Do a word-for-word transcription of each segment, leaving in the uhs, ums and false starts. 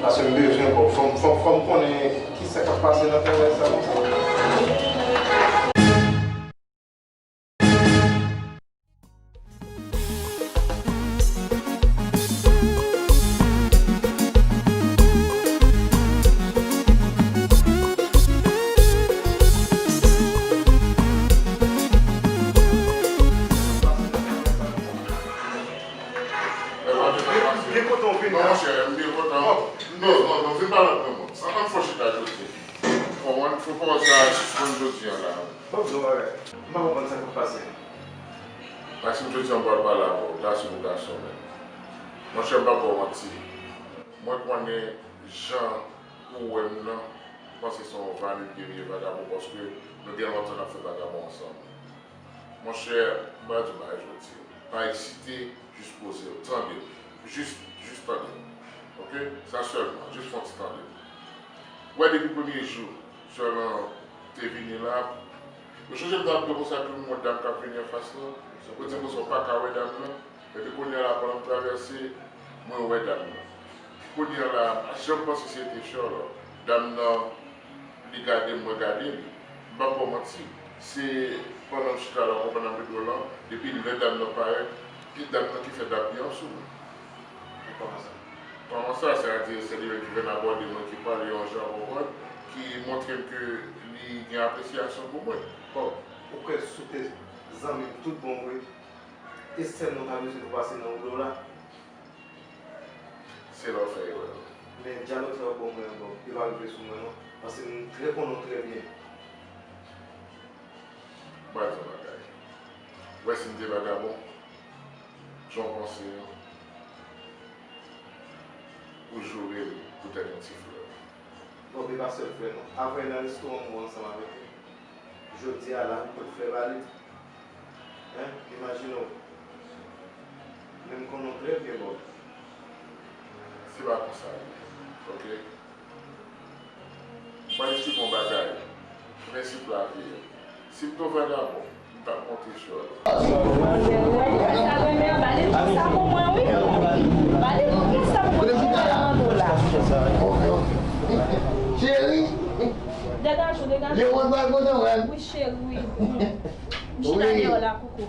Paske m bezwen kòb. Fò m, fò m, fò m konnen kisa k ap pase nan travay sa konsa. Gen kote w vin la. Non, monchè, m byen kontan. Non, non, non, vin pale ak mwen, mwen. An, an fò chita jodi. Bon, mwen, fò pawòl sa sispann jodi an la. Bon, bon, bagay. M pa konprann sa k ap pase. Maxime, jodi an, m pral pale avè w, gason pou gason menm. Monchè, m p ap ba w manti. Mwen konnen jan ou wè m nan, m panse se yon valibe vye vagabon, paske nou gen lontan n ap fè vagabon ansanm. Monchè, m pral di w bagay jodi. Pa eksite, jis poze w. Tande m. Jis, jis tande m. Oke? Sa sèlman. Jis fè yon ti tande m. Ou wè depi premye jou sè lan te vini la, ou sonje m t ap di w konsa ke m wè dam k ap vini anfas lan? Ou di m konsa w pa ka wè dam nan? Epi kounye a la, pandan m travèse, mwen wè dam nan. Kounye a la, m pa t janm panse se te Sherlock. Dam nan, li gade m, mwen gade li. M p ap ba w manti. Se pandan m chita la, w konprann, nan medo lan, depi lè dam nan parèt, e dam nan ki fè dappiyanp sou mwen. Kòman sa? Kòman sa? Sètadi, se li menm ki vin abòde mwen, ki pale yon jan, w konprann, ki montre m ke li gen apresyasyon pou mwen. Bon, ou kwè si w te zanmi m tout bon vre, e sèl non w ta bezwen pou pase nan woulo w la? Se la w fè erè. Men dyalòg sa yo ban mwen ankò, yo pa rive sou mwen non, paske m trè konnen w trè byen. M pral di w yon bagay. Ou wè si m te vagabon, jan w panse an, ou joure l poutèt yon ti flè. Bob, e pa sèl flè non. Avè nan restoran mwen ansanm avèk li. Jodi a la, m pot flè ba li. Hein? Imajine w. Men m konnen w trè byen, Bob. Se pa konsa l ye, oke? Mwen, si bon bagay, prensip lavi a. Si m te vagabon, m t ap monte sou yo. Sa renmen an, ba li tout sa pou mwen, wi. Ba li tout sa pou mwen, mwen mande w la. Cheri. Degaje w, degaje w. Wi, cheri, wi. M chita deyò la, koukou.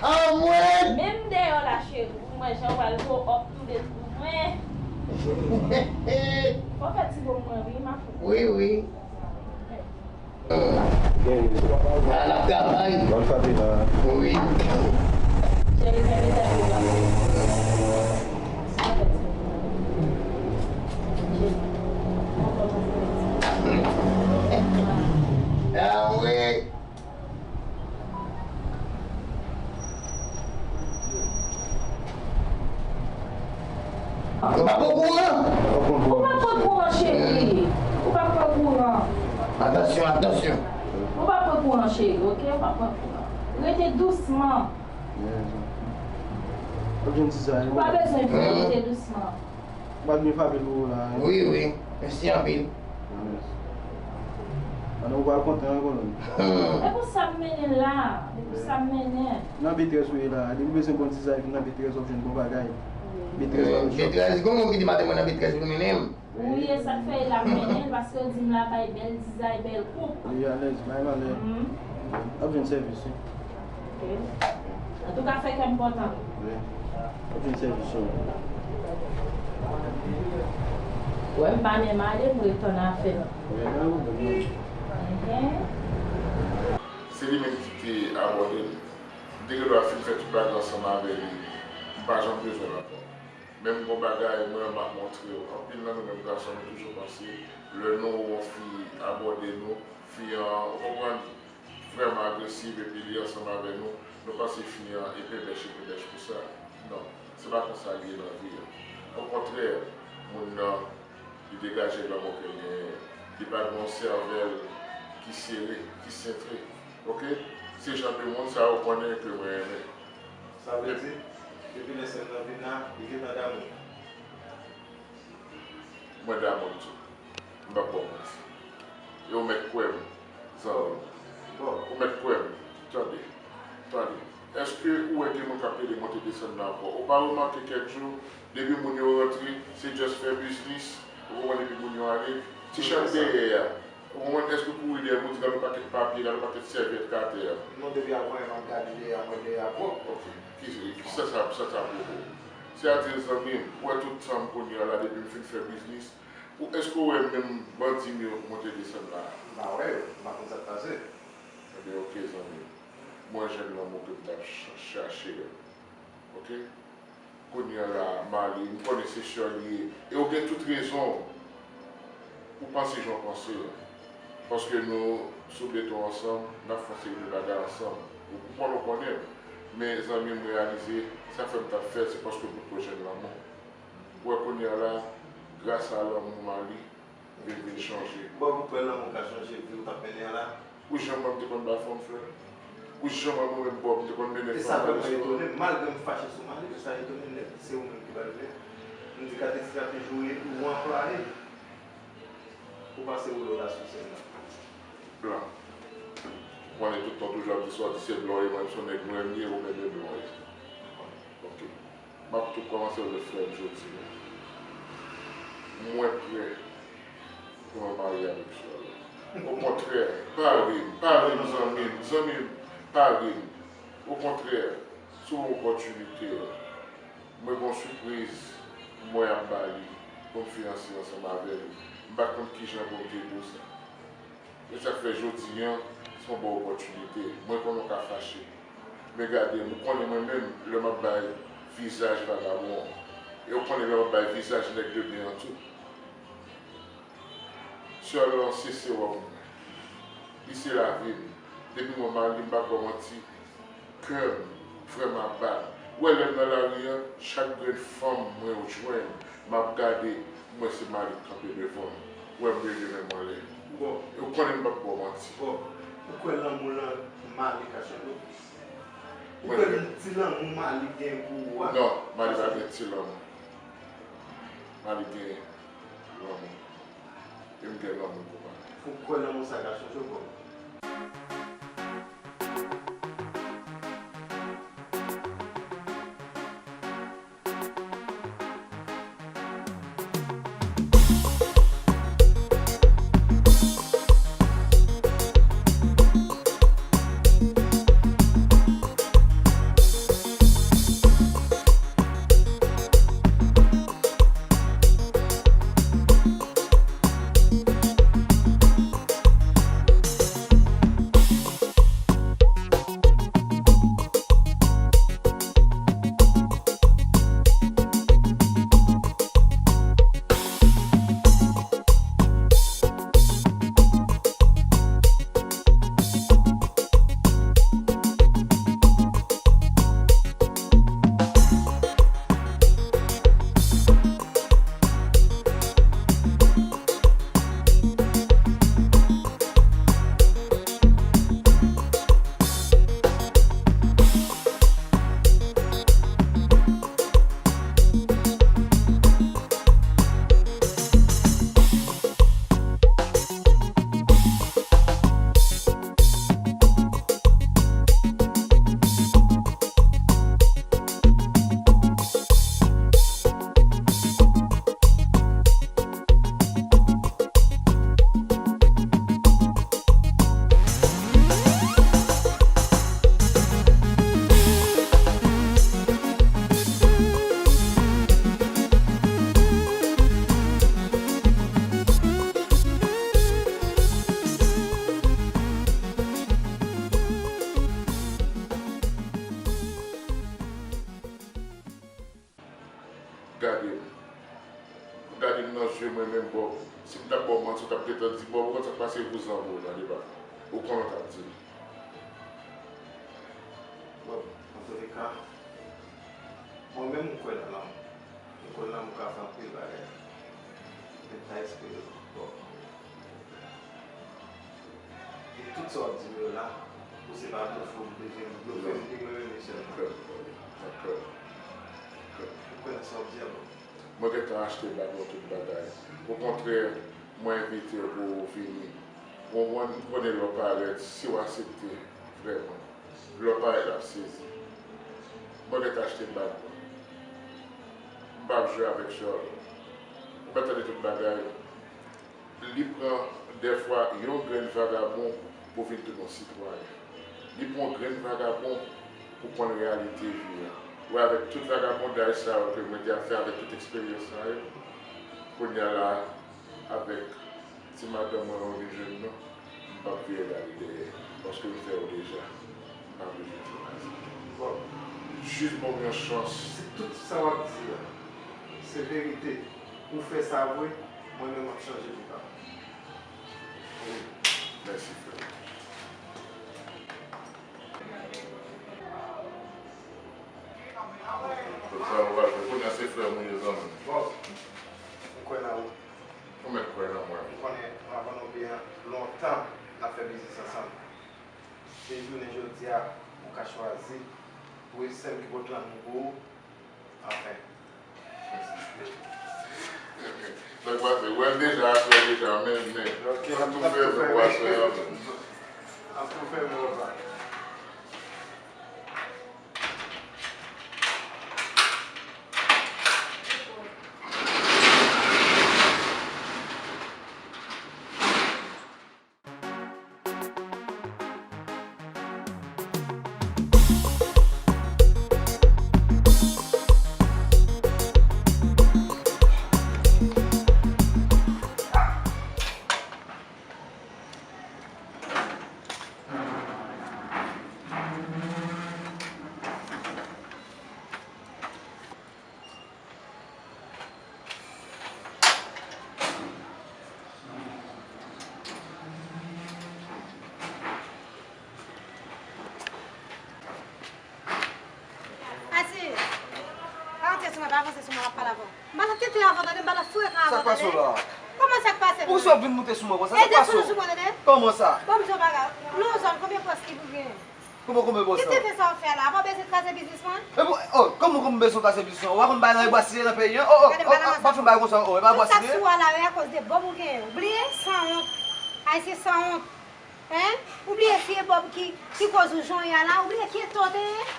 Anmwey! Menm deyò la, cheri, pou mwen, jan w pral go up tou de tou, mwen. Fò fè ti bo mwen, wi, ma fou. Wi, wi. Ala travay. Bòn fati la. Wi. Cheri, kenbe tèt ou, ma fou. Ah, wi. Ou pa pran kouran? Ou pa pran kouran, cheri. Ou pa pran kouran. Atansyon, atansyon. Ou pa pran kouran, cheri, oke? Ou pa pran kouran. Rete dousman. Ou pa bezwen vin, rete dousman. M ap byen frape pou ou la. Wi, wi. Mèsi anpil. Pandan ou pral kontan ankò non. E pou sa m mennen la. E pou sa m mennen. Nan B trèz ou ye la. Depi w bezwen bon dizay, vin nan B trèz, w ap jwenn bon bagay. B trèz pa mechan. B trèz, gon moun ki di maten mwen nan B trèz pou mennen m. Wi, e sa k fè l ap mennen l, paske l di m l ap bay bèl dizay, bèl koup. Li alèz, bay malè. L ap jwenn sèvis, wi. Ok. Antouka, fè kè m kontan. Wi. Okenn sèvis yo. Wè, m pa menm ale, m ret tann afè m. Wi, pa gen pwoblèm, non. Enhen. Se li menm ki te abòde m. M te gen dwa fin fè tout bagay ansanm avè li. M pa janm bezwen l ankò. Menm gon bagay, mwen, m ap montre w. Anpil nan nou menm gason, nou toujou panse, lè nou wè yon fi abòde nou, fi an, ou konprann, vrèman agresiv epi li ansanm avè nou, nou panse fi an epe bèch, epe bèch pou sa. Non, se pa konsa l ye nan vi a. Okontrè, moun nan, li degaje lanmou ke l genyen. Li pa gen yon sèvèl ki sere, ki sentre. Oke? Se jan de moun sa yo konnen ke mwen renmen. Sa vle di, depi lè sè m nan vin la, li gentan damou. Mwen damou l tou. M p ap ba w manti. E ou mèt kwè m, zanmi m. Bon. Ou mèt kwè m. Tande. Tande. Èske ou wè gen moun k ap pede monte desann? Desann nan ankò. Ou pa remake kèk jou, depi moun yo rantre, se just fè biznis, ou konprann, epi moun yo ale. Ti chan dèyè a, ou konprann, èske w kouri dèyè moun, di gade yon pakèt papye, gade yon pakèt sèvyèt k atè a? Non, depi avan yè m ap gade dèyè a, mwen dèyè a pwòp. Ok. Ki, ki sa sa, sa sa pwòp? Sètadi zanmi m, ou wè tout tan m kounye a la, depi m fin fè biznis, ou, èske w wè menm bandi m yo monte desann la? M pa wè yo, m pa konn sa k pase. Ebyen, ok, zanmi m. Mwen jwenn lanmou ke m t ap ch-, chache a. Ok? Kounye a la, Marly, m konnen se sè l li ye. E ou gen tout rezon w pou panse jan w panse a. Paske nou sou beton ansanm, n ap fè yon seri de bagay ansanm. Ou konprann, ou konnen m. Men zanmi m, reyalize, sa fè m t ap fè l, se paske m potko jwenn lanmou. Ou wè kounye a la, gras a lanmou Marly, vin, vin chanje. Bò, ou kwè lanmou ka chanje vi w t ap mennen an la? Ou janm wè m te konn bay fanm flè? Ou janm wè mwen menm Bòb m te konn mennen fanm nan restoran? E sa vrèman etone m, malgre m fache sou Marly, men sa etone m nèt, se ou menm ki ba l flè. M di gade estrateji w ye, ou anplwaye. Ou pase woulo la sou sèn nan. Blan. Ou konnen tout tan toujou ap di swa di se blan w ye, mwen menm se yon nèg nwè m ye, ou menm e blan w ye. Ok. M ap tou kòmanse lòt frè m jodi a. Mwen prè pou mwen marye avèk sè w la. Okontrè, pa ri m, pa ri m zanmi m, zanmi m, pa ri m. Okontrè, se yon opòtinite. Mwen gen yon sipriz mwen ap ba li pou m fiyanse ansanm avè li. M pa t konn kijan pou m te di w sa. E sa k fè jodi a, se yon bon opòtinite. Mwen konnen w ka fache. Men gade m, ou konnen mwen menm, lè m ap bay vizaj vagabon an. E ou konnen lè m ap bay vizaj nèg de byen an tou. Sè w lan se sewòm mwen. Li se lavi m. Depi mwen mal, li m p ap ba w manti. Kè m vrèman ap bat. Ou wè lè m nan lari a, chak grenn fanm mwen jwenn, m ap gade, m wè se Marly k kanpe devan m. Ou wè m leve men m anlè. Bon. E ou konnen m p ap ba w manti. Bon. Ou kwè lanmou lan Marly ka chanje w? Ou kwè gen ti lanmou Marly gen pou ou a? Non, Marly pa gen ti lanmou. Marly gen lanmou. E m gen lanmou pou Marly. Ou kwè lanmou sa ka chanje w, bro? Gade m. Gade m nan zye mwen menm, Bòb. Si m t ap ba w manti, w t ap gentan di, Bòb, ou konn sa k pase, vouzan vo nan deba. Ou konnen w t ap di l. Bòb, antouleka, mwen menm, m kwè nan lanmou. M kwè lanmou ka fè anpil bagay. Men m ta espere l, Bòb. E tout sa w ap di m yo la, ou se pa blofe w bezwen blofe m, ni mwen menm sèlman. Nan kè m, nan kè m, nan kè m. Ou kwè nan sa w ap di a, bro? Mwen gentan achte bag lan tout bagay. Okontrè, mwen envite w pou w vini. Ou konprann, m konnen lè w parèt, si w aksepte, vrèman, lè w parèt, l ap sezi. Mwen gentan achte bag mwen. M p ap jwe avèk sè w. Ou pa tande tout bagay. Li pran dèfwa yon grenn vagabon pou vin tounen yon sitwayen. Li pran yon grenn vagabon pou konn reyalite vi a. Ou wè, avèk tout vagabondaj sa yo ke mwen te ap fè, avèk tout eksperyans sa yo, kounye a la, avèk ti madanm mwen an, ou vin jwenn nou, m p ap vire gade dèyè, paske m fè w deja. M pa bezwen fè pase. Bon, jis ban m yon chans. Si tout sa w ap di a se verite, ou fè sa vre, mwen menm m ap chanje vi pa m. Wi. Mèsi, frè m. Tout sa w ap jwe, kounye a se frè m ou ye, zanmi m. Bon, m kwè nan ou. Ou mèt kwè nan mwen. Ou konnen, mwen avè w nou byen lontan n ap fè biznis ansanm. Se jounen jodi a, ou ka chwazi pou e sè m ki pot lanmou pou ou. Anfen. Nèg pase, wè l deja, aswè deja, men, men. Ok, m ap tou fè pou aswè a, men. M ap tou fè pou papa. Ase! Pa rantre sou mwen, pa avanse sou mwen, m ap pale avè w. M pa nan tenten avè w, tande, m pa nan frekan avè w, tande. Sa k pase w la? Kòman sa k pase m? Poukisa w ap vin moute sou mwen konsa? Sa k pase w? Desann sou mwen, tande. Kòman sa? Ban m di w yon bagay. Nan yon zòn, konbyen pòs ki pou gen? Kòman, konbyen pòs lan? Ki te fè sa w fè la? Apa w bezwen kraze biznis mwen? E bon, oh, kòman, kòman bezwen kraze biznis lan? Ou pa konn bagay nan e bwa siye nan peyi an? Oh, oh, oh, pa fè bagay konsa, oh, e pa bwa siye. Tout sa sou a la, e akoz de bòb ou genyen. Ou bliye? Sanwont. Ayisyen sanwont. Hein? Ou bliye si e bòb ki, ki koz ou jan w ye a la? Ou bliye ki eta w te ye?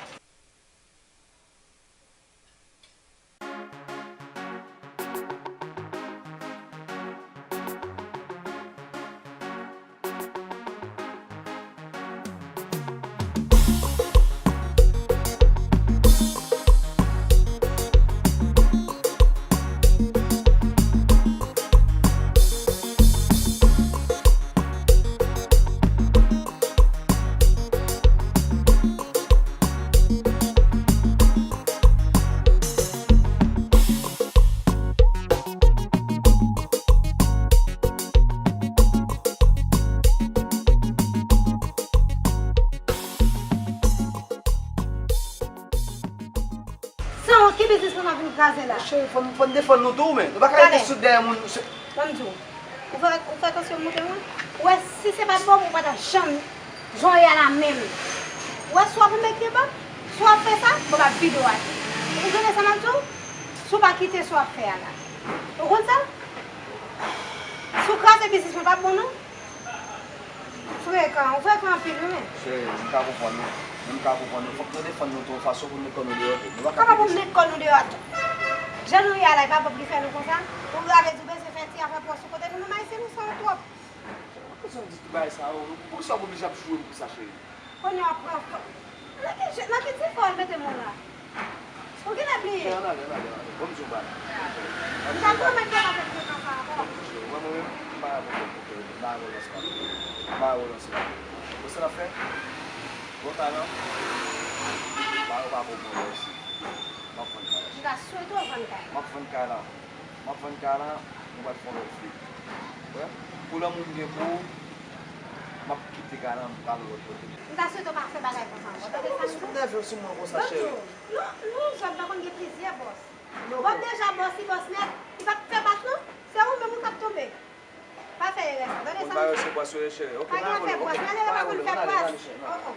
Sanwont, ki biznis nou nan vin kraze la? Cheri, fò n, fò n defann nou tou, men. Nou pa ka rete sou dèyè moun. Ban m di w. Ou fè, ou fè tansyon m moute mwen? Ou wè, si se pa t bòb, ou pa t ap janm jan w ye a la menm. Ou wè, si w ap mete bòb, si w ap fè sa, bòb ap vide w atè. Ou tande sa m ap di w? Si w pa kite sa w ap fè a la. Ou konn sa? Si w kraze biznis mwen, p ap bon non. Frekan, ou frekan anpil wi men. Cheri, m ka konprann ou. Men m ka konprann nou. Fòk nou defann nou tou yon fason pou n met kò nou deyò tou. Nou pa ka... Kòman pou n met kò nou deyò tou? Jan nou ye a la, e pa bòb ki fè nou konsa? Ou ka vle di w bezwen fè ti afè pou w sou kote nou, nou Ayisyen nou sanwont twòp. Poukisa w di tout bagay sa yo? Poukisa w oblije ap joure m pou sa, cheri? Kounye a w ap pran fò. Nan ki je, nan ki ti fò w al mete mwen la? Ou genlè bliye. Cheri, ann ale, ann ale, ann ale. Bon, m di w bagay. M ta pwomèt ke m pa fè frekan sa ankò. Mwen, mwen menm, m pa avè w, m pa avè w nan sa. M pa avè w nan sa. Ou sa n ap fè? Bon, kay lan. M pa, ou pa bon mwen isi. M ap vann kay la. M ta swete w vann kay la. M ap vann kay la. M ap vann kay la, nou pral fè yon lòt vi. Wè, pou lanmou m gen pou ou, m ap kite kay la, m prale lòt kote. M ta swete w pa fè bagay konsa ankò. Tande sa m di w? Ou nève sou mwen konsa, cheri. Non, non, zòn nan konn gen plizyè bòs. Bòs deja bòs, li bòs nèt, li p ap fè bak non. Se ou menm ou k ap tonbe. Pa fè erè sa. Tande sa m di w? Bon, bagay se bòs yo ye, cheri. Ok, pa gen afè bòs. Malere pa konn fè bòs. Oh, oh.